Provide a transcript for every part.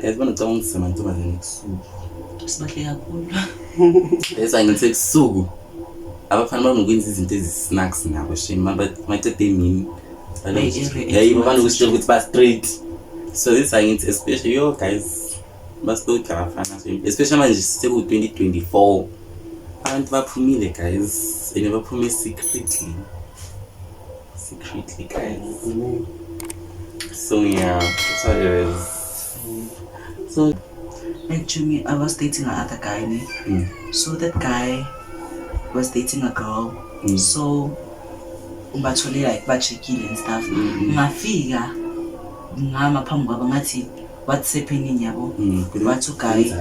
Guys, banocabanga ukuthi simantombazane ebusuku. Sibahle kakhulu. That's why ngithi ebusuku abafana banokwenza izinto ezi-snacks nabo, shame, maceda emini. Hey, banokusitshela ukuthi ba-straight. So this why ngithi especially, yo guys, ba-straight abafana, especially manje seku-2024, abantu baphumile, guys, and baphume secretly, secretly, guys. So yeah, that's what it is. So Like, Jimmy, I was dating another guy, ne? So that guy was dating a girl. So ubathole like ba-checkile and stuff. Ngafika ngama phambi kwabo, ngathi, "What's happening?" yabo. Wathi uguy,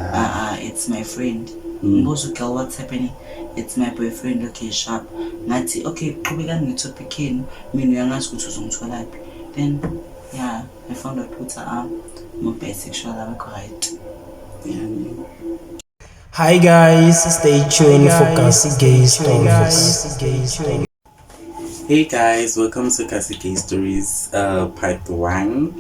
"It's my friend." Ngibuza ugirl, "What's happening?" "It's my boyfriend." Okay, sharp. Ngathi, "Okay, qhubekani nge-topic yenu, mina uyangazi ukuthi uzongitholaphi." Then yeah, I found out ukuthi mo-bisexual, abekho right. Yeah. Hi guys, stay tuned for Kasi Gay Stories. Hey guys, welcome to Kasi Gay Stories, part 1.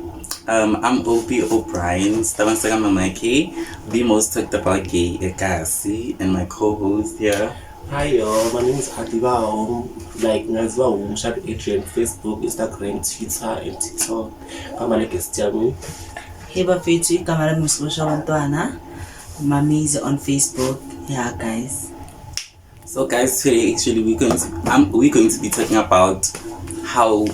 I'm Opie O'Brien, Stabansaka Mamake, the most talked about gay ekasi, and my co-host here. Hi y'all, my name is Adibao. Like ngaziwa umshado Adrian, Facebook, Instagram, Twitter and TikTok. Kama le guest yami. Hey bafethu, igama lami nguSibosha Bantwana Mamizi on Facebook. Yeah, guys. So guys, today actually we're going to be talking about how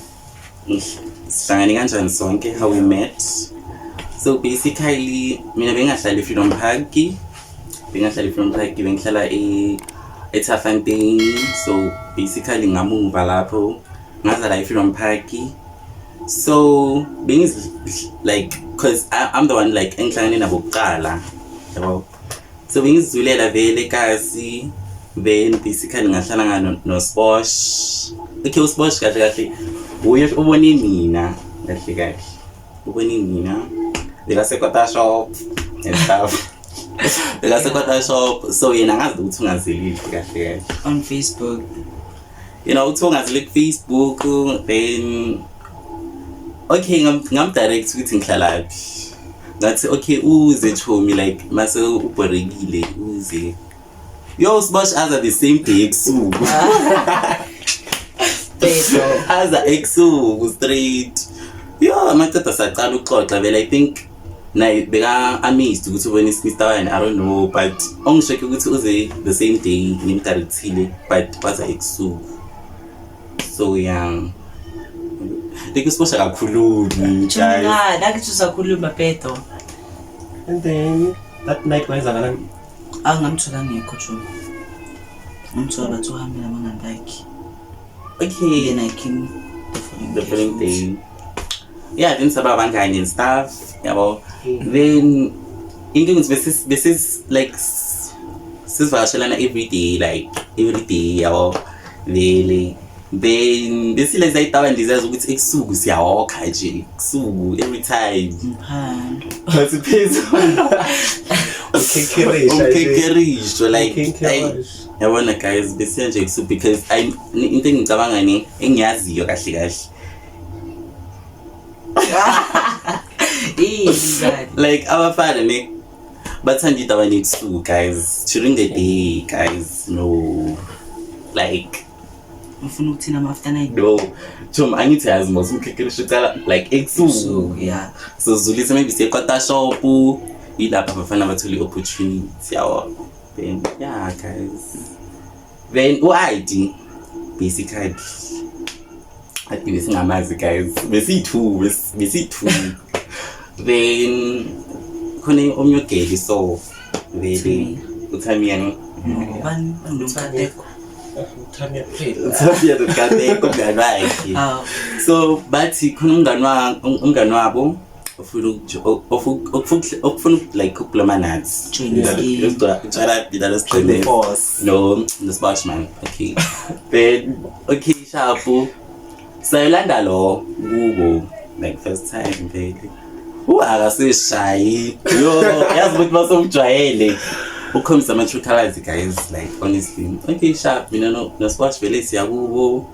sihlangane kanjani sonke, how we met. So basically, mina bengahlala eFreedom Park, bengahlala eFreedom Park, bengihlala eTurffontein. So basically ngamuva lapho ngaza la eFreedom Park. So bengiz like, 'cause I'm the one like engihlangane nabo kuqala, yabo. So bengizizulela vele kasi, then basically ngahlala nga noSposh. Okay, uSposh kahle kahle uye ubone mina, kahle kahle ubone mina bekasekota shop and stuff, bekasekota shop. So yena ngazi ukuthi ungazelile kahle kahle. On Facebook. Uthi ungazile ku-Facebook, then okay, ngam-direct ukuthi ngihlalaphi. Ngathi, "Okay, uze chomi, like mase ubhorekile uze." Yo, Sbosh aza the same day ebusuku. Pedro. Aza ebusuku straight. Yo, amaceda saqala ukuxoxa vele. I think naye beka amazed ukuthi ubone iSmith. I don't know, but ongisheke ukuthi uze the same day ngimdirectile, but waza ebusuku. So yeah, like uSbosh akakhulumi, guys. Chunga, nakithi usakhuluma, Pedro. And then that night kwenzakalani? Angamthola ngekho, Chunga. Ngamthola bathi uhambe nabangani bakhe. Okay. Then I came the following The following futhi. Day, yeah, then saba abangani and stuff, yabo. Then into ukuthi bese like sizivakashelana every day, like every day, yabo vele. Then besileza itabani leziyazi ukuthi ebusuku siyawokha nje, ebusuku every time. Mphando. Bathi phezulu. Ukhenkherisha nje. Umkhenkherisho like Umkhenkherisho. Yabona guys, besiya nje ebusuku because into engicabanga ni engiyaziyo kahle kahle. Eh, ngani? Like abafana ne bathanda itabani ebusuku, guys. During the day, guys, no, like Ufuna ukuthina ama after 9? No chom, angithi yazi mos umkhenkherisho ucala like ebusuku. Ebusuku, yeah. So zulise maybe siye kota shop, yilapho abafana bathole i-opportunity, yabo. Then yeah guys, then u-ID basically ade besingamazi, guys, besiyi-two, besiyi-two. Then khona omnye ugeli, so vele uThamia. Bani bani? UThamia kuphela. uThamia noKateko, umngani wakhe. Ah, So bathi khona umngani wabo ofuna okufuna like ukubloma nathi. Join the scheme. Tshela mina lesigcine. Force. No, noSposh man. Okay, then okay, sharp, sayolanda lo kubo like first time vele akasishayi. Yo, yazi ukuthi basomjwayele ukhombisa ama-true colors, guys, like honestly. Okay, sharp, mina noSposh vele siya kubo,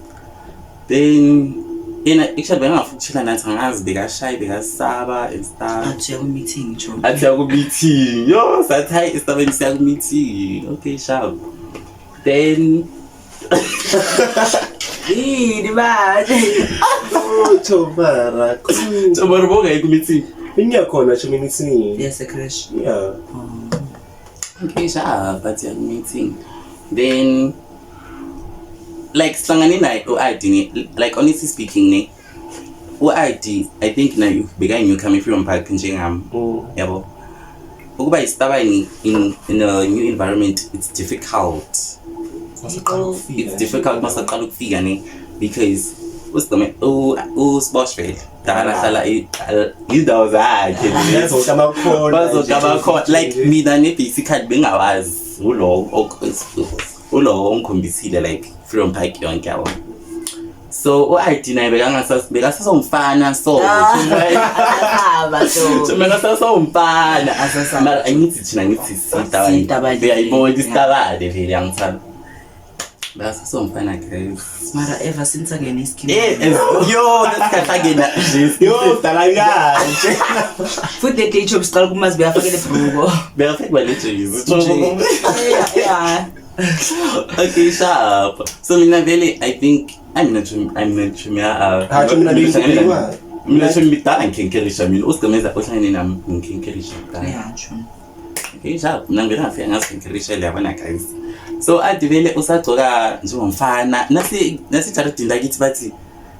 then Yena actually bengafuna ukuchilla nathi, angazi bekashayi, bekasaba and stuff. Athi uya ku-meeting, Chomi. Athi yaku-meeting. Yo, sathi hayi, istabeni siya ku-meeting. Okay, sharp. Then Yini manje? Oh, Chomara. Tomorrow bonga ku-meeting. Ngiyakhona chomi meeting. Yes, a crash. Yeah. Okay, sharp. Athi yaku-meeting. Then like sihlangane naye u-ID ne, like honestly speaking ne, u-ID I think naye bekayi-newcomer e-Freedom Park njengami. Yabo, ukuba isitabane in a new environment, it's difficult. Masaqala ukufika It's nje. difficult masaqala ukufika ne, because usigcine usibosh vele dala hlala indawo zakhe. Yazi amakhona. Bazoke abakhona, like mina ne-basically bengawazi ulo ongikhombisile like Freedom Park yonke, yabo. So u-ID naye bekasasomfana, so Asasaba, Chomi. bekasasomfana. Asasaba. Mara angithi thina ngithi Sitabane. sitabane, uyayibona isitabane vele, angithanda bekasasomfana, guys. Mara ever since angene iskimu. Eh, yo, lesikhathi angena nje. Yo, dala kanje. Futhi the day Chomi siqala kumazi bekafakele ibhruko. Bekafike balejezi. Yeah. Okay, sharp. So mina vele I think I'm not I'm not mina. Ha, Chomi, mina bengiwa. Mina chomi dala ngikhenkelisha mina. Usigcemeza uhlangene nami ngikhenkelisha kudala. Yeah, Chomi. Okay, sharp. Mina ngivele ngafika ngazikhenkelishela, yabona guys. So adi vele usagcoka njengomfana. Nasi nasi jaridini lakithi bathi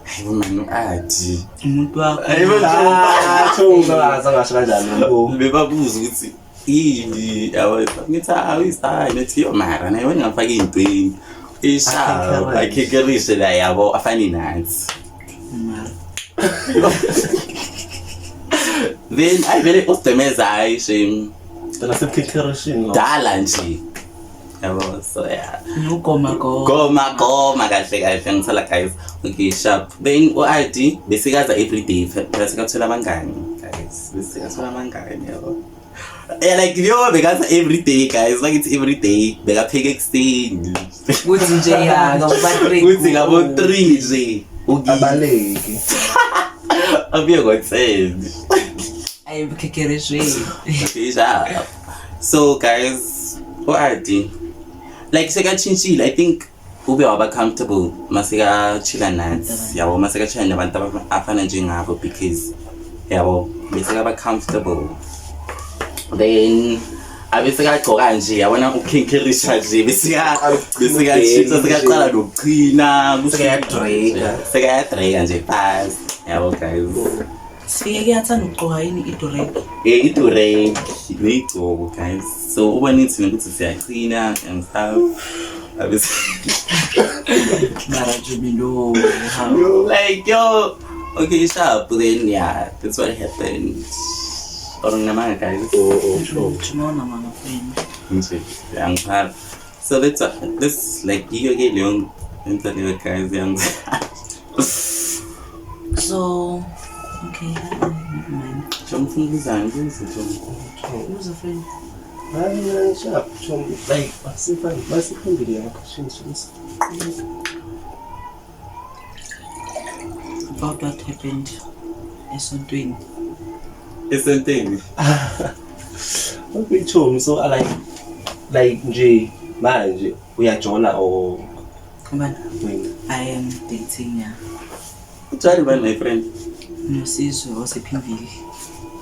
hayi bo man adi. Umuntu wakho. Hayi bo. Ah, Chomi zangasho kanjalo. Oh. Bebabuza ukuthi yini, yabo, ngithi hawu isayini, ethi yo mara naye wena ngafaka ey'ntweni ishawo akhekerishe la, yabo, afane nathi. Mara. Then ayi vele usidemeza, hayi shame. Dala sebukhenkerishini. Dala nje, yabo, so yeah. Nogoma goma. Goma goma kahle kahle, ngithola guys. Okay, sharp. Then u-ID besikaza everyday phela, sikathola abangani guys, besikathola abangani, yabo. Yeah, like yo bekaza every day guys, like it's every day bekapheka ekuseni. Kuthi nje ya ngabo 3. Kuthi ngabo 3 nje Abaleki. abuye ngo-10. Ayi bukhekereshweni. Okay, sharp. So guys, u-ID like sekatshintshile, I think ube waba comfortable masekachila nathi, yabo, masekachila nabantu afana njengabo, because yabo besekaba comfortable. Then abe sekagcoka nje, yabona, ukukhenkerisha nje besekatshintsha, sekaqala nokuchina. Sekayadreka. Sekayadreka nje fast, yabo guys. Sifike kuyathanda ukugqoka yini idurek. Eh, idurek neyigcoko guys, so ubone thina ukuthi siyachina and stuff. Mara Chomi lo. Like yo, okay, sharp. Then yeah, that's what happened, or ngamanga guys. Oh, Chomi. Chomi ona mama friend. Nje angiphala. So that's this like yiyo ke leyo into leyo guys, yang So okay, never mind. Ngifuna ukuzana kuze Chomi. Who's a friend? Hayi, mina sharp, Chomi. Like basifani, basiphambili yakho. Chomi. About what happened esontweni. Esontweni. Okay, Chomi, so I like nje manje uyajola or Ubani? wena? I am dating, yeah. Ujali bani, my friend? Nosizwe wasePimville.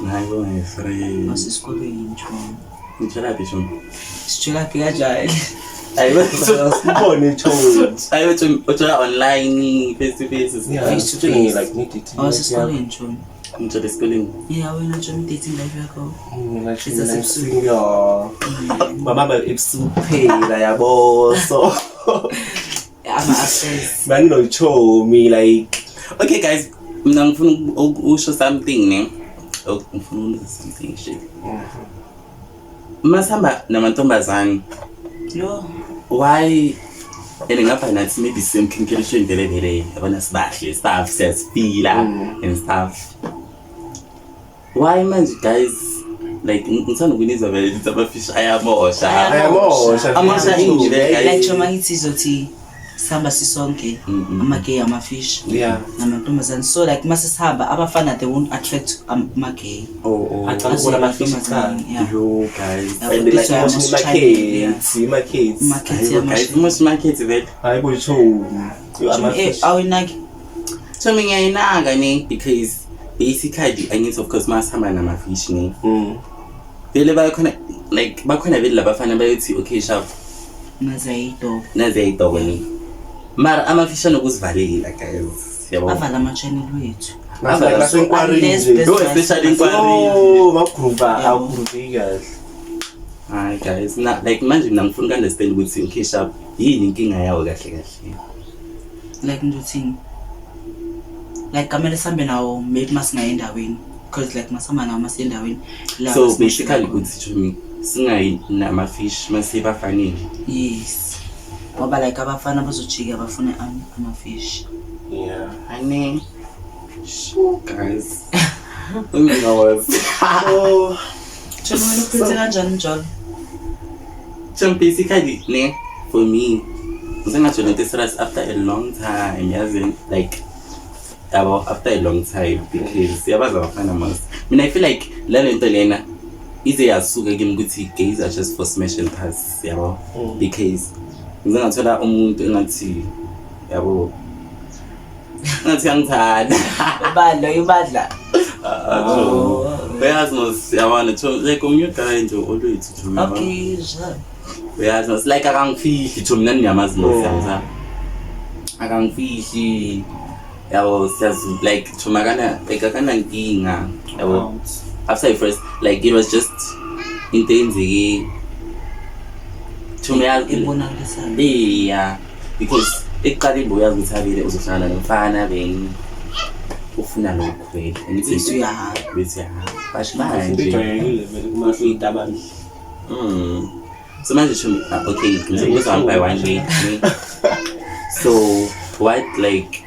Hayi bo, my friend. Wasesikolweni, Chomi. Ngitshelaphi Chomi? Sitshelaphi kanjani? Hayi bo. Sibone, Chomi. Hayi bo Chomi, ujola online, face to face? Yeah, Face to Chomi, face. like need it. Awasesikolweni, Chomi. Ngitshola esikoleni. Yeah, wena Chomi, dating life yakho. Mina It's a single. Mama ebusuku phela, yabo. So Ama-affairs. manginochomi like Okay guys, mina ngifuna ukusho something ne. Oh, ngifuna ukusho something shit. Masihamba namantombazane, Yo. why and ngapha nathi maybe semkhinkelishweni vele vele, yabona, sibahle stuff, siyasifila and stuff. Why manje guys, like ngithanda ukunizwa vele lithi amafish ayamosha. Ayamosha. Amosha ini vele, guys? Like Chomi, angithi izothi Sihamba sisonke, Mm-mm. ama-gay, ama-fish Yeah. namantombazane. So like mase sihamba abafana, they won't attract ama-gay. Oh. Aqala ukubona ama-fish kuqala. Yeah. Yo guys. Yeah. And like This one emotion must try- markets, markets. Markets, Hayibo, guys, yama-fish. market vele. Hayi bo chomi. Yo, ama-fish. Awinaki. So mina ngiyayinaka ne, because basically angithi of course masihamba nama-fish ne. Vele bakhona, like bakhona vele labafana bayothi okay sharp, Nazayido. naze ayidoko ne. Mara ama-fish anokuzivalela guys. Yabo. Avala ama-channel wethu. Avala. Nasenkwarini Unless nje. there's- No, especially inquiry. Yo, magroova, Yeah. awugrooveki kahle. Hayi guys, na like manje mina ngifuna uku-understand ukuthi okay sharp, yini inkinga yawo kahle kahle. Like ngizothini, like kamele sihambe nawo maybe masingayi endaweni, because like masihamba nawo masiye endaweni la So masingasho basically khona. uthi chomi singayi nama-fish masibafanele. Yes, ngoba like abafana bazojika bafune ama-fish. Yeah. Honey. Sure guys. Ungawazi. So, Chomi, wena uphethe kanjani njalo? So basically ne, for me ngisengajola into serious after a long time, yazi, like yabo, after a long time, because yabazi abafana mos. Mina I feel like le nto lena ize yasuka kimi ukuthi gays are just for smash and pass, yabo, because ngisengathola umuntu engathi yabo, engathi angithanda. Ubadla ibadla. Uyazi mos, yabona, like omunye uguy nje olwethu Chomi, yabo. Okay, sure. Uyazi mos, like akangifihli Chomi, nani ngiyamazi mos, yangithanda, akangifihli yabo, siyazi like Chomi akana, like akanankinga yabo. After I first, like it was just into eyenzeke Chomi, yazi. Ibonakalisana. Yeah, because ekuqaleni boyazi ukuthi abile uzohlangana nomfana, then ufuna lokhu vele. Angithi Bese uyahamba. Bese uyahamba. Basho Into manje. ejwayelekile vele kuma-fake abantu. So manje Chomi, okay, ngizobuza one by one ne. So what, like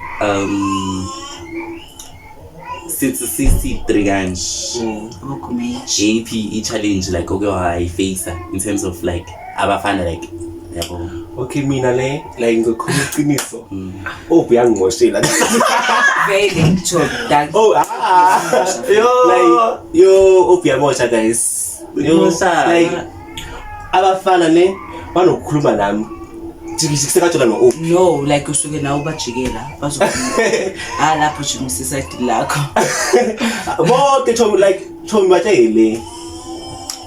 since CC3 kanje, Abogumeji. AP i-challenge like oke wayiface in terms of like abafana, like yabo? Okay, mina le like ngizokhuluma iqiniso. Oh, uyangimoshela. Vele Chomi, dankie. Oh, ah. Yo. Like yo, oh uyamosha guys. Yo, Uyamosha. like abafana ne banokukhuluma nami. Jiki sekajola no No, like usuke nawe ubajikela bazokhuluma. Ah, lapho Chomi sisayidi lakho. Bonke Chomi, like Chomi batshele.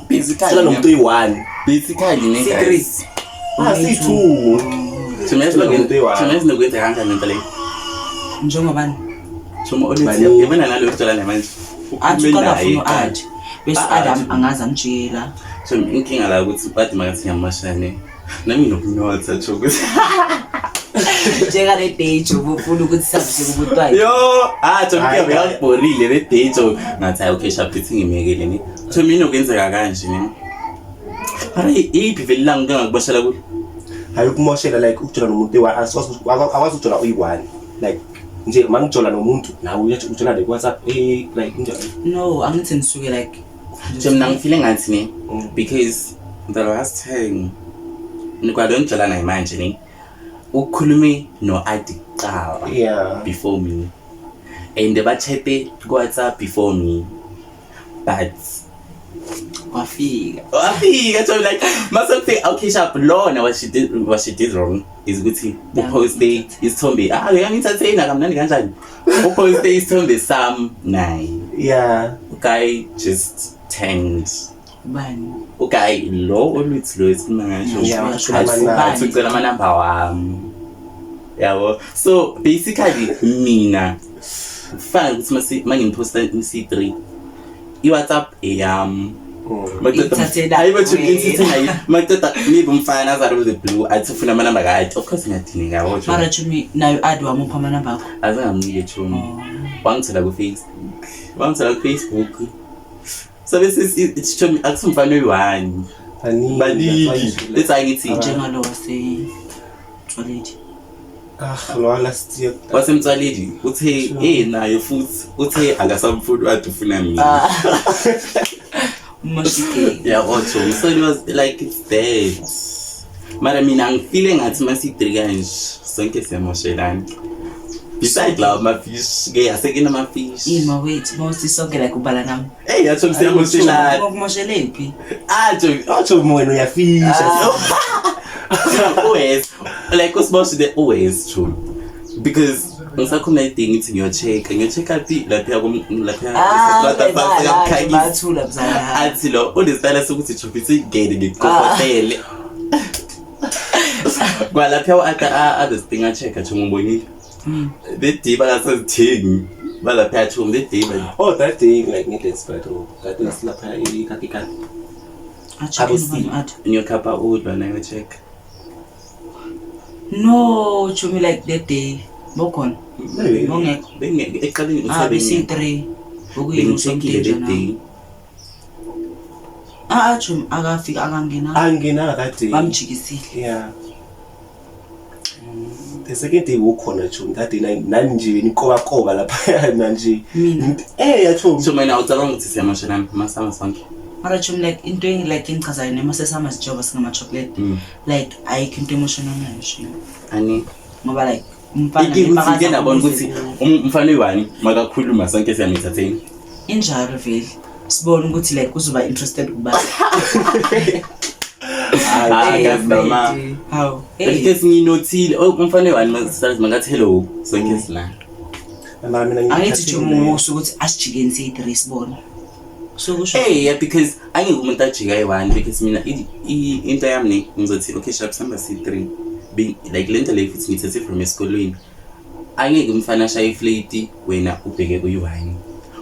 Basically Sela nomuntu oyi-one. Basically ne C3. guys. Ah, si-two. Chomi, yazi Sela nomuntu oyi-one. Chomi, yazi nokwenzeka kanjani lento leyo? Njengobani? Chomi olwethu, Baningi. yabona nalo kujola naye manje. Athi Ukhulume uqala naye afuna kuqala. u-add. Bese Ah, u-add ah, angaze amjikela. Chomi, inkinga la ukuthi bathi makathi ngiyamashane. Nami nginokunotha Chomi ukuthi Njengale day Chomi ufuna ukuthi sihambise kumuntu wakhe. Yo, ah Chomi, Hayi, kuyabe yakubhorile le day Chomi. Ngathi hayi okay sharp, ithi ngimekele ne. Chomi, inokwenzeka kanje ne. Mara iphi vele ilanga ngike ngakuboshela kulo? Hayi, ukumoshela like ukujola nomuntu oyi-one, akwazi ukujola oyi-one. Like nje uma ngijola nomuntu nawe ujola le ku-WhatsApp, like njalo. No, angithi nisuke like Chomi, mina ngifile ngathi ne, because the last time kwalo ngijola naye manje ne, ukhulume no-Adi kuqala before me, and bachate ku-WhatsApp before me, but wafika. Wafika Chomi, like mase kuthi okay sharp, lona what she did wrong is ukuthi uposte isithombe, ah uyangi-entertain kamnandi kanjani, uposte isithombe sam naye. Guy just turned. Ubani? Uguy lo olwethu lo esikhuluma ngasho. Yeah, Usho ucela amanamba. Athi ucela amanamba wami yabo. So basically mina kufana ukuthi mangimposta C3 i-WhatsApp eyami. Ithathela Hayi bo, wena. entertain maceda maybe umfana azali with the blue athi ufuna amanamba ka-athi, of course ngiyadineka yabo Chomi. Mara Chomi, nayo add wamupha amanamba akho. Azangamnike Chomi, wangithola ku-Facebook, wangithola ku-Facebook. So bese Chomi akusumfana oyi-one, Baningi. baningi. Let's angithi Njengalo wase Tswaledi. Ah, lo last year. Wasemtswaledi uthe naye futhi uthe akasamfuni, wathi ufuna mina. Umoshike. Yeah, Chomi, so it was like it's dead. Mara mina ngifile ngathi masiyi-three kanje sonke siyamoshelana. Beside lawo ama-fish ke asekena ama-fish. Ima wait, mawuthi sonke like ubala nami. Hey, yatsho siyamoshelana. Ngokumoshelephi? Atsho Atsho wena uyafisha. Always like usiboshile always true. Because ngisakhona idinga ithi ngiyo-check-a ngiyo-check-a phi laphiya laphiya Ah, eSatrata bathula mzala. Athi lo unesitayela sokuthi chopitsi ngene ngikokotele. Kwalaphiya u-other other thing a-check-a tsho ngibonile. The day bangasazithengi balaphiya tsho the day ba Oh, that day like ngidance battle. That day silapha ikakikani. Athi athi. ngiyokhapha udlwa nayo-check. No, chomi like that day. Bokhona. Bongekho. Ekuqaleni Ah, besi-three. bengi-check-ile the day. Ah, chomi akafika akangena. Angenanga that day. Bamjikisile. Yeah. The second day ukhona Chomi that day nani nje nikoba lapha nanje. Mina. Eh ya Chomi. So mina ucabanga ukuthi siyamoshelana masama sonke. Mara chomi like into like engichazayo noma sesihamba sijoba singama-chocolate. Like ayikho into emotional nayo shame. Ani Ngoba like umfana Iki ukuthi ngike ndabona nefakaza ukuthi umfana oyi-one makakhuluma sonke siyam-entertain. Injalo vele. Sibone ukuthi like uzoba interested kuba. Ah, guys, noma. Hawu. Hey. Because nginothile oh umfana oyi-one makathi hello sonke sila. Mara mina Angithi chomi ngosuku ukuthi asijikeni siyi-three sibone. So kusho Hey, yeah, because angeke umuntu ajike ayi-one because mina into yami ne ngizothi okay sharp sihamba siyi-three. Like le nto leyo futhi ngiyithathe from esikolweni. Angeke umfana ashaye ifleti wena ubheke kuyi-one.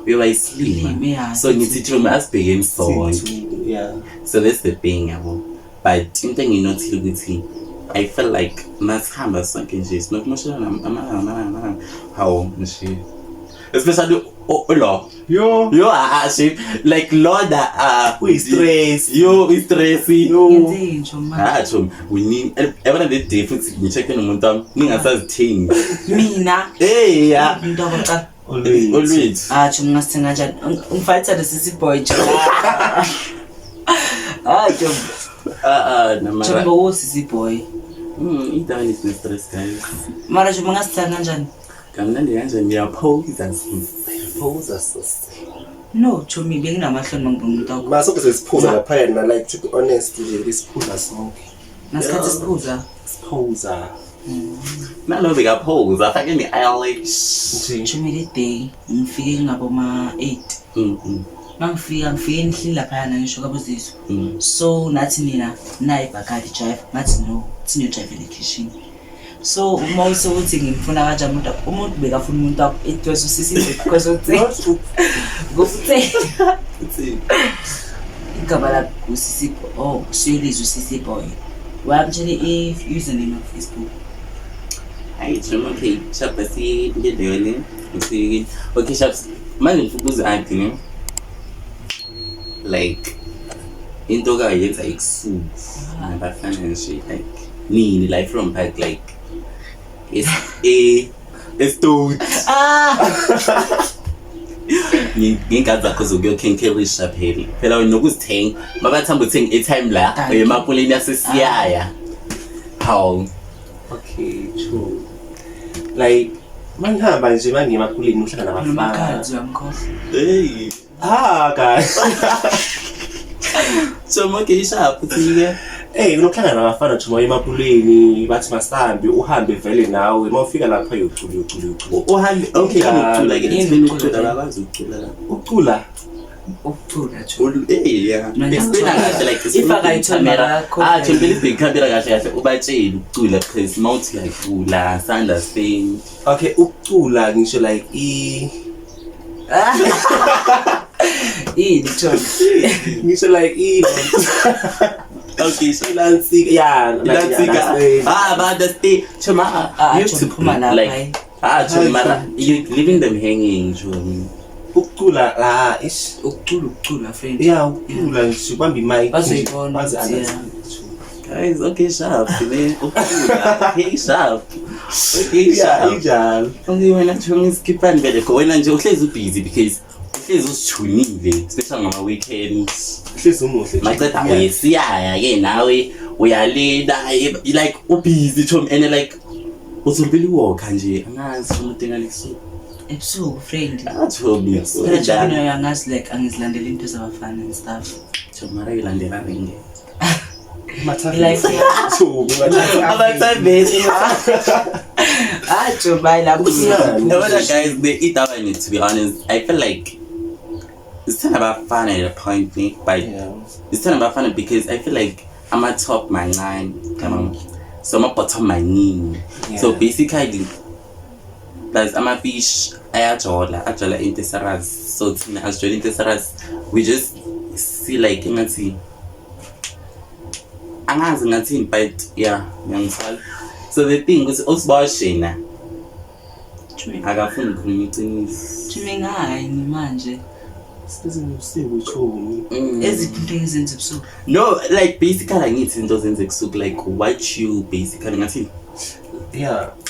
Uyoba isilima. Yeah, So ngithi chomi asibhekeni sonke. Yeah. So that's the thing yabo. But into engiyinothile ukuthi I feel like masihamba sonke nje sinokumoshelana amalanga amalanga amalanga. Hawu nje. Especially lo. Yo. Yo ah she like Lord Uyi-stress. Yo i-stress. Yo. Ngenzeni chomi manje? Ah chomi we need yabona the day futhi ngi-check nomuntu wami ningasazithengi. Mina Hey yeah. into yokuqala. Always. Always. Ah, chomi ngasithenga kanjani? Ngifayitha nesisi boy chomi. Ah, chomi. Ah Chomi namara. bowusisi boy. Indawo is stress guys. Mara chomi ngasithenga kanjani? Kamnandi kanjani ngiyaphoza sis. Phoza sis. No, chomi benginamahloni mangibona umuntu wakho. Mara sonke sesiphuza lapha na like to be honest nje besiphuza sonke. Ngasikhathi siphuza. Siphuza. Nalo bekaphoza afake ne-eyelash. Nje. Chomi le day ngifike ngabo ma 8. Mangifika ngifike endlini laphayana ngisho kabuzizwe. So nathi mina nayi ibhakadi jive ngathi no thina uyojive ekitchen. So uma usokuthi ngimfuna kanjani umuntu umuntu bekafuna umuntu wakho it was usisi because uthi ngufuthe igama lakhe usisi oh usuyelizwe usisi boy. Wamtshela i-username ya Facebook. Hayi Chomi okay sharp asiyeke le ngisiyekile. Okay sharp manje ngifuna ukubuza aunty ne. Like into kayenza ekusuku nabafana nje like nini like from park like is a estot. Ah Ngey'nkathi zakho zokuyokhenkelisha phela. Phela wena nokuzithenga mabathanda uthenga i-airtime la Thank you. emapuleni asesiyaya. Hawu. Okay, true. Like mangihamba nje mangiyemakuleni uhlangana nabafana. nomakhazi uyamkhohlwa. Hey. Ah guys. Chomi okay sharp uthi-ke. Eh unokuhlangana nabafana nje emapuleni bathi masambe uhambe vele nawe mawufika lapha uyocula uyocula uyocula. Uhambe okay Injalo. ucula ke Yini explain ukucula? ukucula bakwazi ukucula la. Ucula. Ukucula chomi. Hey yeah. Mina Explain kahle like If akayitholi camera. makakho- Ah Chomi big camera kahle kahle ubatshele ukucula because mawuthi uyacula understand. Okay, ukucula ngisho like i Yini chomi? ngisho like i Okay so Ilansika yeah, like that's it. yeah, Ah but understand. Chomi Ah, you have to Chomi, phuma lapha, like hayi. ah Chomi mara you leaving them hanging Chomi. Ukucula la ish. Ukucula ukucula friend. Yeah, ukucula nje ubamba imic. Bazoyibona Baze ukuthi, yeah. Guys, okay sharp. Ne ukucula. Okay sharp. Okay Yeah, sharp. injalo. Okay wena Chomi skiphani vele wena nje uhlezi ubusy because uhlezi usijunile, especially ngama weekends. Hlezi umuhle. Maceda uyesiyaya ke nawe uyalida, like ubusy chomi, and like uzolibela iwalker nje, angazi umuntu engalesuku. Ebusuku, friend. Ah, chomi. Phela chomi, angazi, like angizilandeli into zabafana and stuff. Chomi, mara uyilandela ringe. Like Chomi, Abathabethe. Ah, chomi, hayi lapho. No, but guys, the itabane, to be honest, I feel like it's kind of fun at a point, ne? But it's kind of fun because I feel like I'm a top my nine, so I'm a bottom my knee. So basically, plus I'm a fish. I ajola into saras. So as joining into saras, we just see like ngathi angazi ngathini, but yeah, ngiyangithola. So the thing is, usiboshe Chomi, akafuni ukukhuluma iqiniso. Chomi, ngani manje? Size usiku, chomi. Eziphi into engizenza ebusuku? No, like basically angithi into zenze kusuku, like what you basically ngathi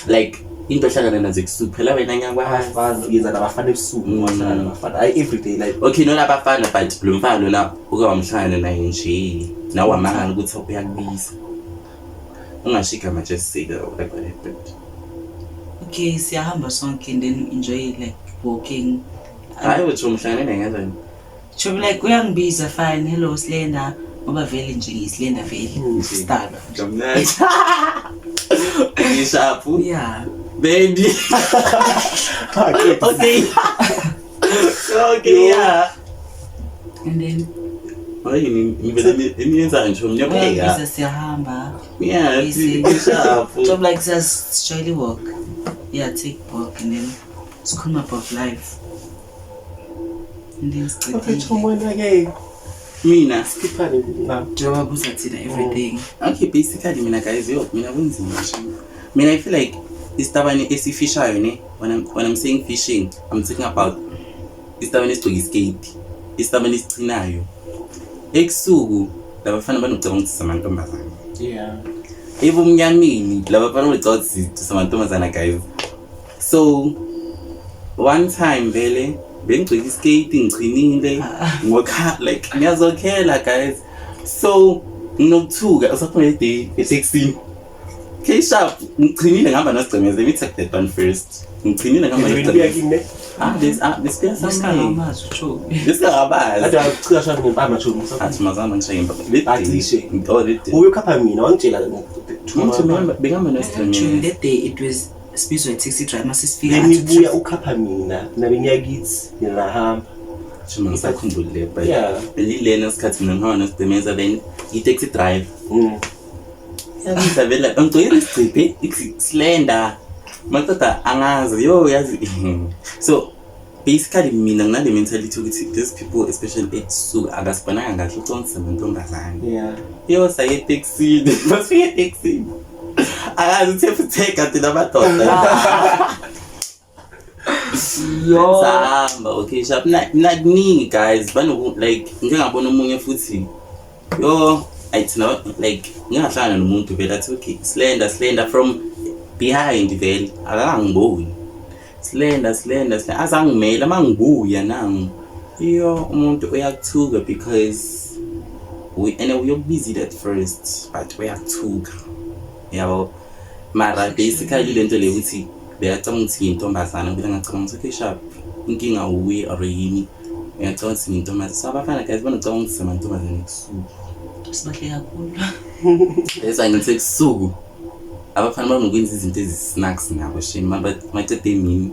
like into ohlangana nazo ebusuku, phela wena ngiyakwazi. Abafana, yenza nabafana ebusuku, wahlala nabafana. Hayi, every day like. Okay, no, abafana, but lo mfana lona uke wamhlangana naye nje nawe wamangala ukuthi uyakubiza, ungasho igama, just say the like what happened. Okay, siyahamba sonke and then enjoy like walking. Hayi, uthi umhlangane naye kanjani? Chomi, like uyangibiza, fine, hello slender, ngoba vele nje ngiyislender vele. Style. Kamnandi, ngishapu. Yeah. Baby, okay, yeah. And then Hayi, ngivele imiyenza nje umnyopheka. Uyangibiza, siyahamba. Yeah. Easy. Ngishapu. So like siyasijwayele walk. Yeah, take walk and then sikhuluma about life. And then Okay, sicedile. chomi, wena ke Mina? skiphane na. Njengoba buza thina everything. Okay, basically mina guys, yo, mina kunzima nje. Mina I feel like isitabane esifishayo ne, when I'm saying fishing, I'm talking about isitabane esigcoka isketi, isitabane esichinayo ebusuku. Labafana banocabanga ukuthi samantombazana. Ebumnyameni labafana banocabanga ukuthi samantombazana, guys. So one time vele bengigcoka isketi, ngichinile ngokha, like ngiyazokhela, guys. So nginokuthuka usaphuma day etekisini. Okay, sharp, ngichinile, ngihamba nosigcemeze. Let me take that one first. Ngichinile, ngihamba Buya nosigcemeze. kimi ne. Ah, this, ah, this Besingamazi uchomi. Besingakabazi. Ade wachika shaka ngempama, chomi. Athi mazama ngishaye impama. Acishe. Oh, le day. Uyokhapha mina, wangitshela. Ngithi mina bengihamba Chomi, nosigcemeze. that day it was sibizwa i-taxi driver masisifika. Benibuya ukhapha mina, mina bengiyakithi, mina nahamba. Shuma ngisakhumbulile, but belilena isikhathi mina ngihamba nosigcemeza, then i-taxi drive yabiza vele, ngigcokile isigcibhe slender, maqeda angazi yo yazi. So basically mina nginale mentality ukuthi these people, especially ebusuku, akasibonanga kahle, uconsa amantombazane. Yo, saye etekisini, masifike etekisini akazi uthe futhe kanti namadoda. Yo. Sahamba, okay, sharp. Mina kuningi guys, banoku like ngike ngabona omunye futhi, yo, ayithina, like ngingahlangana nomuntu vele athi okay, slender, slender, from behind, vele akangiboni, slender, slender, slender, azangimela mangibuya nangu. Yo, umuntu uyakuthuka because we and uyokubizile at first, but uyakuthuka, yabo. Mara basically lento le ukuthi bekacabanga ukuthi ngiyintombazana, ngibile ngacabanga ukuthi okay, sharp, inkinga uye or yini, ngiyacabanga ukuthi ngiyintombazana. So abafana guys banocabanga ukuthi samantombazane ebusuku. Sibahle kakhulu. That's why ngithi ebusuku abafana banokwenza izinto ezi-snacks nabo, shame, maceda emini.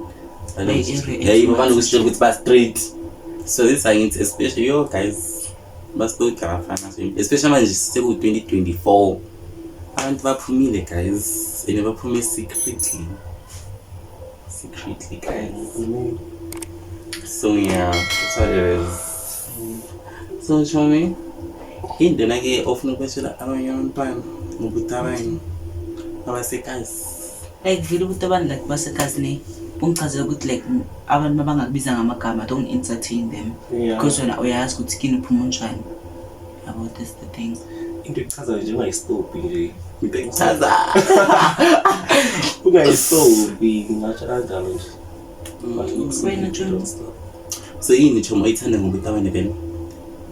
Yayibo, banokusitshela ukuthi ba-straight. So this why ngithi especially, yo guys, basitoki abafana, shame, especially manje seku-2024, abantu baphumile guys, and baphume secretly, secretly, guys. So yeah, that's what it is. So chomi, indlela ke ofuna ukwetshela abanye abantwana ngokuthi abanye abasekasi. Like vele ukuthi abantu like basekasi ne, ungichazela ukuthi like abantu mabangakubiza ngamagama, don't entertain them. Because wena uyazi ukuthi kini uphuma unjani, yabo. That's the thing. Into echazayo nje, ungayistophi nje. Chaza. Ungayistophi, ngingatsho kanjalo nje. But Wena, Johnny? don't stop. So yini chomi oyithanda ngobutabane vele?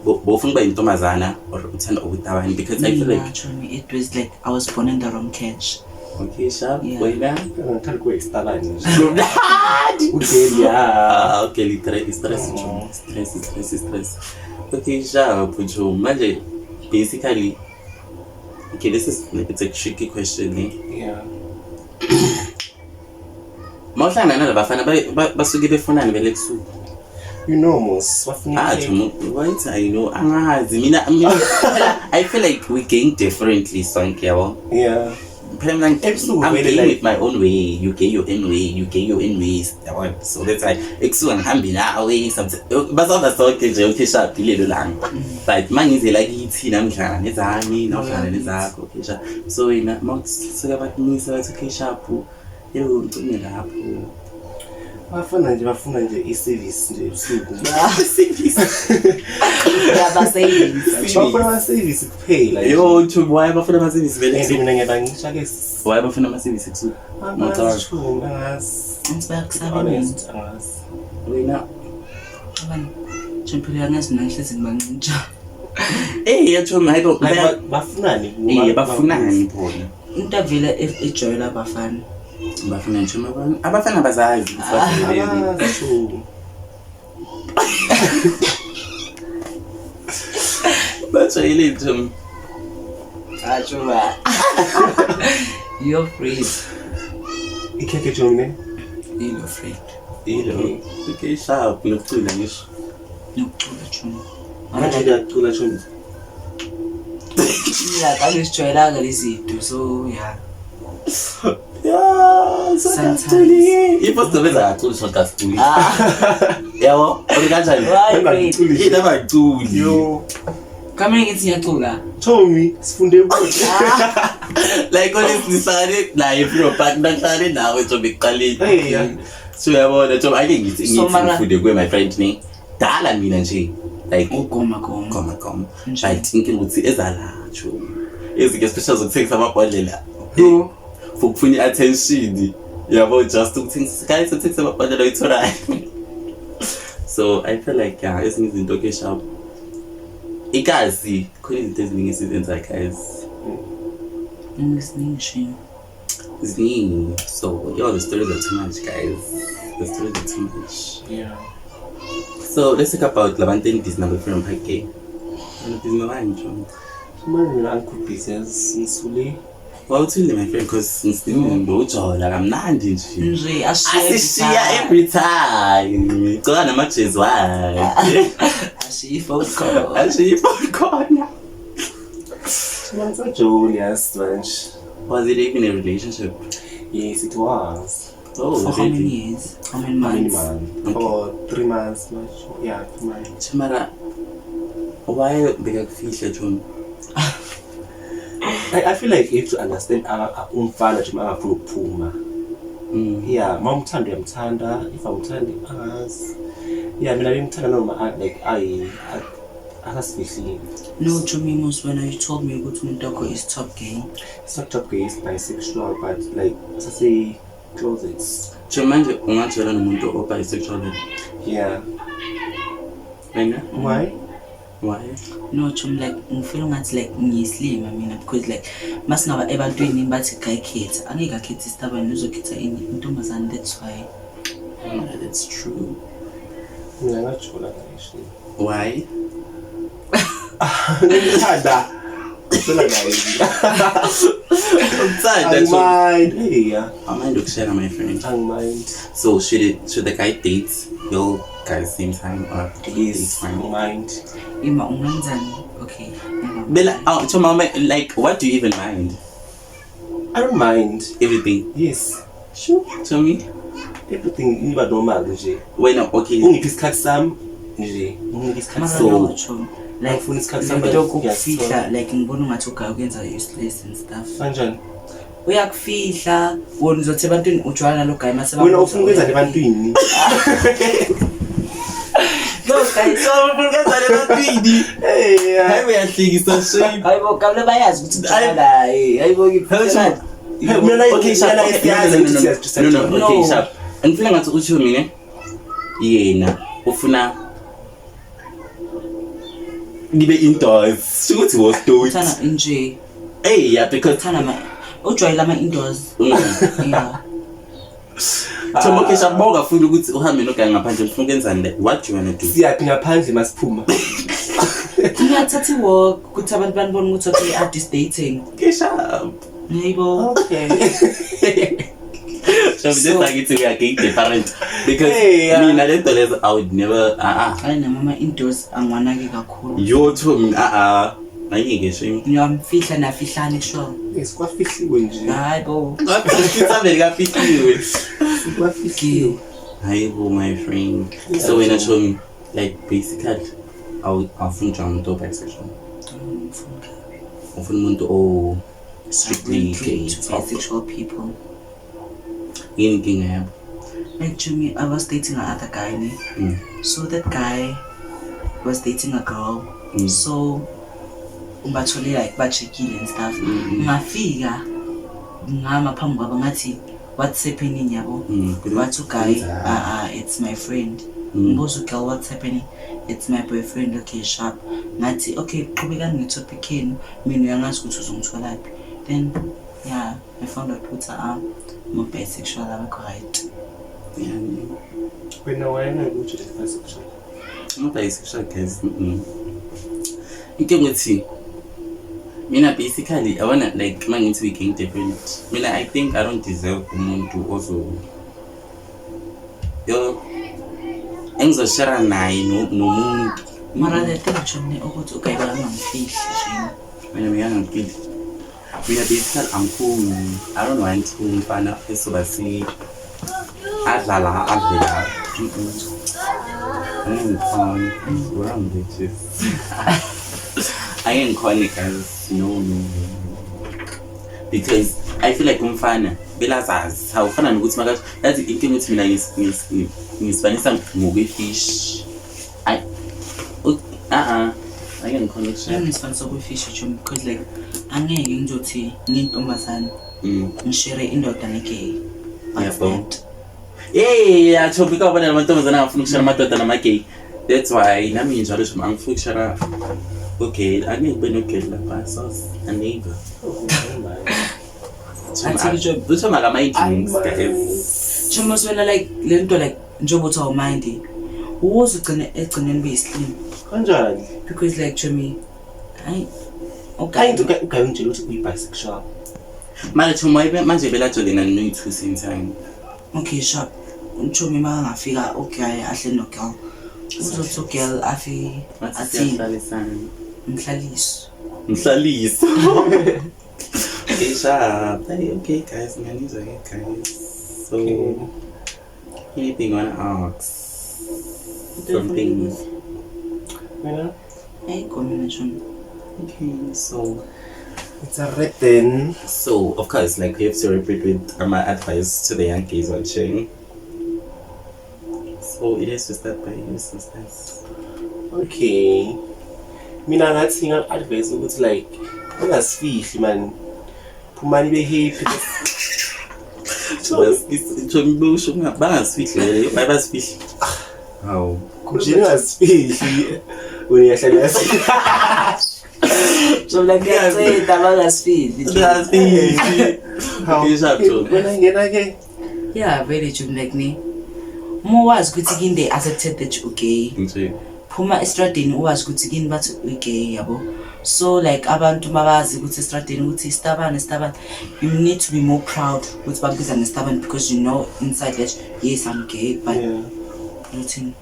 Bowufuna ukuba yintombazana or uthanda ubutabane? Because I feel Mina, like chomi, it was like I was born in the wrong catch. Okay, sharp. Yeah. Wena? Ngithanda kuba isitabane nje. Ugeli ya. Ah, okay, stress, chomi. Stress, stress, stress. Okay, sharp, chomi. Manje, basically, okay, this is like, it's a tricky question, eh? Yeah. Mawuhlangana nalabafana basuke befunani vele ebusuku? You know mos, bafuna Ah, ikhekhe. chomi, what I know, angazi. Mina, I feel like we gain differently sonke, yabo. Yeah. Phela mina Ebusuku I'm vele, gay like- with my own way, you gay your own way, you gay your own ways, yabo. So that's why ekusuka ngihambe nawe sometimes basaba sonke nje, okay, sharp ilelo langa. But mangize la kithi nami ngihlangana nezami, nawe uhlangana nezakho, okay, sharp. So wena mawusuka bakumisa bathi okay, sharp, yebo ngicine lapho. Bafuna nje i-service nje ebusuku. Yabasebenzisa. Bafuna ama-service kuphela. Yo, Chomi, why bafuna ama-service vele And ebusuku? mina ngiyabangisha ke. Why bafuna ama-service ebusuku? Angazi chomi, angazi. Ngibakusaba mina. Honest, angazi. Wena Abani. Chomi phela angazi mina ngihlezi ngibancintsha. eh Chomi, hayibo. Like bafunani? Eh, bafunani bona? Into avela ejwayele abafana. Bafuna nje abafana bazazi ukuthi bavelele. Angazi chomi. Bajwayele nje. Ah, chomi. You're free. Ikhekhe chomi ne? You're free. Ilo. Okay, sharp nokucula ngisho. Nokucula chomi. Manje ngiyacula chomi. Yeah, angizijwayelanga lezi zinto so yeah. Yeah, so Sometimes. kathuli. If sizobenza kakhulu short kasiculi. Yabo, uri kanjani? Why great? Ngiculi. Yini abaculi? Yo. Kamele ngithi ngiyacula. Chomi, sifunde kuwe. Like honestly sane naye Freedom Park nahlale nawe nje bekuqaleni. Hey, yeah. So uyabona nje ake ngithi So, ngithi mara- ngifunde kuwe my friend ne. Dala mina nje like Ugoma goma. goma goma. Nje. But inkinga ukuthi ezala chomi. Ezinye special zokuthengisa amabhodlela. Yo. For ukufuna i-attention yabo, just ukuthengisa guys, uthengisa amabhodlela oyitholayo. So I feel like yeah, ezinye izinto ke sharp ikazi khona izinto eziningi esizenzayo guys, Ngisiningi shame. ziningi. So yo, the stories are too much guys, the stories are too much. Yeah. So let's talk about labantu enibhizi nabo from Park. Busy nobani nje? Manje mina angikho busy as ngisule. Wawuthule my friend, because ngisiningi kamnandi nje. Nje ashiya Asishiya every time. Gcoka namajezi wakhe. Ashiya i-phone call. Ashiya ifoni khona. Mina ngisajoli yazi manje. Was it even a relationship? Yes, it was. Oh, For how many really? years? How many How many months? months? Okay. For 3 months manje. Yeah, 3 months. Chamara, why bekakufihla John? I feel like you have to understand umfana nje angafuni ukuphuma. Yeah, mawumthanda uyamthanda, if awumthandi angazi. Yeah, mina bengimthanda noma like ayi akasifihlile. No, Chomi Mos, when you told me ukuthi umuntu wakho is top gay. It's not top gay, it's bisexual, but like sase closets. John, manje ungajola nomuntu o-bisexual wena? Yeah. Wena? Why? Why? No, Chomi, like ngifeel ngathi like ngiyislima mina because like masingaba ebantwini bathi guy khetha, angeke akhethe isitabane uzokhetha ini intombazane, that's why. Yeah, that's true. Mina ngajola naye shit. Why? Ngithanda. Jola naye. Uthanda John. Angimind. Hey, yeah. I mind ukushare my friend. Angimind. So should the guy date your guys same time or Yes, date fine? angimind. Ima ungenzani? Okay. Bella, oh, so mama, like, what do you even mind? I don't mind. Everything. Yes. Sure. Tell me. Everything iba normal nje. Wait, no, okay. Ungiphi isikhathi sami nje. Ungiphi isikhathi Mara sami. So- no, Chomi. Like Angifuni isikhathi sami, lento but yokufihla like ngibona ungathi uguy ukuyenza useless and stuff. Kanjani? Uyakufihla wona uzothi ebantwini ujwayela nalo guy mase Wena ufuna ukwenzani ebantwini? No guys, So, ufuna ebantwini? Hey, yeah. Hayi uyahlekisa shame. hayibo kamle bayazi ukuthi ujwayela naye. Hayibo ngikufelani. Hey, mina Okay, sharp. mina Okay, siyazi no, no, ukuthi no, no. No, no, okay, No. sharp. Ngifuna ngathi uthi mina yena ufuna Ngibe indoors. Sho ukuthi was Uthanda nje. Hey, yeah, because Uthanda ama ujwayele ama indoors. Yeah. Thomo ke siyabonga futhi ukuthi uhambe noguy ngaphandle ufuna ukwenzani le? What do you wanna do? Siyaphi ngaphandle masiphuma? Ngiyathatha i-walk ukuthi abantu banibone ukuthi okay are this dating. Okay, sharp. Yebo. Okay. So So- just like it's we are gay different because Hey, yeah. mina le nto lezo I would never Hayi nami ama indoors angiwanaki kakhulu. Yo to angike shame. Ngiyamfihla nafihlane sure. Sikwafihliwe nje. Hayi bo. Ngafihliwe kafihliwe. Sikwafihliwe. Hayi bo my friend. So wena chomi like basically awufuni nje umuntu o-bisexual. Ufuna umuntu o strictly gay. To bisexual people. Yini inkinga yabo? Like Jimmy, I was dating another guy, ne? So that guy was dating a girl. So ungathole like ba-checkile and stuff. Ngafika ngama phambi kwabo ngathi what's happening yabo. Wathi guy, it's my friend. Ngibuza girl what's happening? It's my boyfriend. Okay, sharp. Ngathi okay, qhubekani nge-topic yenu. Mina uyangazi ukuthi uzongitholaphi. Then yeah, I found out ukuthi I'm a bisexual, abekho right. Yeah. Wena wayena ukuthi bisexual. I'm bisexual guys. Inkinga ukuthi mina basically I wanna like mangithi we gang different. Mina I think I don't deserve umuntu ozo yo engizoshare naye nomuntu. Mara the thing Jimmy ukuthi uguy bangangifihli shame. Mina ngiyangifihli. Mina basically angifuni. I don't want umfana esoba si adlala adlela. Angikhoni. Wrong bitches. Angikhoni guys. No. Because I feel like umfana belazazi. Awufana nokuthi makathi yazi inkinga ukuthi mina ngisifanisa ngokwefish. I angikhoni ukushaya. Ngisifanisa kwefish Jimmy because like angeke ngizothi ngiyintombazane ngishare indoda negay. What's that? Hey, achobi ka bona amantombazane angafuni ukushare amadoda namagay. That's why nami njalo nje angifuni ukushare okay, angeke kube nogay lapha so a neighbor. Athi my drinks guys. Chomo wena like lento like njengoba uthi awumind. Uwozugcina egcineni beyislima. Kanjani? Because like Chomi hayi okay. Ugayi ungitshela ukuthi uyi-bisexual. Manje Chomi manje belajolena no-two same time. Okay, sharp. Chomi makangafika okay ahle no girl. Uzothi ugirl afi athi mhlaliso. Mhlaliso. Okay, sharp. Hey, okay guys, nganizwa ke guys. So anything you wanna ask? Something. Mina? Hey, mina Chomi. Okay, so it's a wrap then. So of course, like we have to repeat with my advice to the young gays watching. So it is just that by you sisters. Okay. Mina ngathi nginga-advise ukuthi like ungasifihli man. Phumani be happy. Bangasifihli, bayasifihli. Hawu. Nje ungasifihli. Wena uyahlala. So like ngiyaceda bangasifihli. Ungasifihli. Wena ngena ke. Yeah, very true like ne. Uma wazi ukuthi kini they accepted that you gay. Nje. Phuma estradini uwazi ukuthi kini bathi u-gay yabo. So like abantu mabazi ukuthi estradini ukuthi istabane istabane, you need to be more proud ukuthi bakubiza ngestabane because you know inside that yes I'm gay but yeah. Nothing.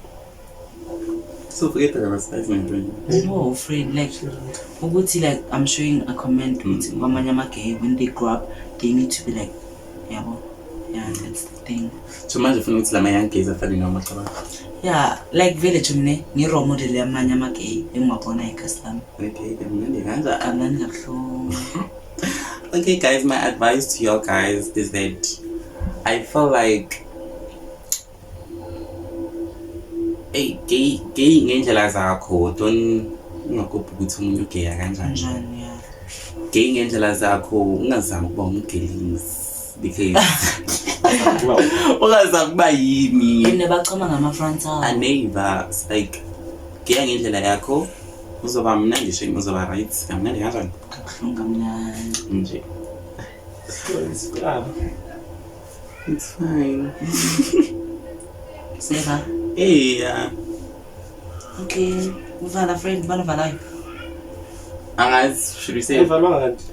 So forget that spice my friend. No friend, like ukuthi like I'm showing a comment ukuthi kwamanye ama-gay when they grow up they need to be like yabo. Yeah, that's the thing. So manje ufuna ukuthi lama young gays afane noma cabanga. Yeah, like vele Jimne ngi-role model yamanye ama-gay engiwabona ekhasi lami. Okay, kamnandi kanjani? Kamnandi kabuhlungu. Okay guys, my advice to y'all guys is that I feel like hey, gay gay ngendlela zakho, don't ungakophi ukuthi omunye ugeya kanjani. Kanjani, yeah. Gay ngendlela zakho, ungazami ukuba umgelisi because ungazami ukuba yimi. Ene bachoma ngama-frontal. A neighbor, like geya ngendlela yakho, Uzoba mnandi shame, uzoba right. Kamnandi kanjani? Kabuhlungu kamnandi. Nje. Ah, It's fine. Seva. Yeah. Okay. Uvala friend, vala valayo. Angazi, should we say ayivalwanga kanti.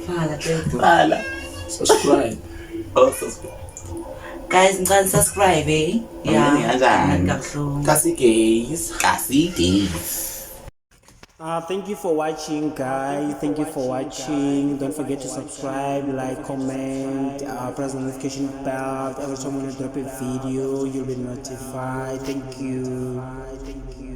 Vala qeda. Vala. Subscribe. Oh, subscribe. Guys, ngicela subscribe eh. Kamnandi kanjani? Kamnandi kabuhlungu. Kasi gays. Kasi gays. Thank you for watching, guys. Thank you for watching. Don't forget to subscribe, like, comment, press the notification bell. Every time when I drop a video, you'll be notified. Thank you. Thank you.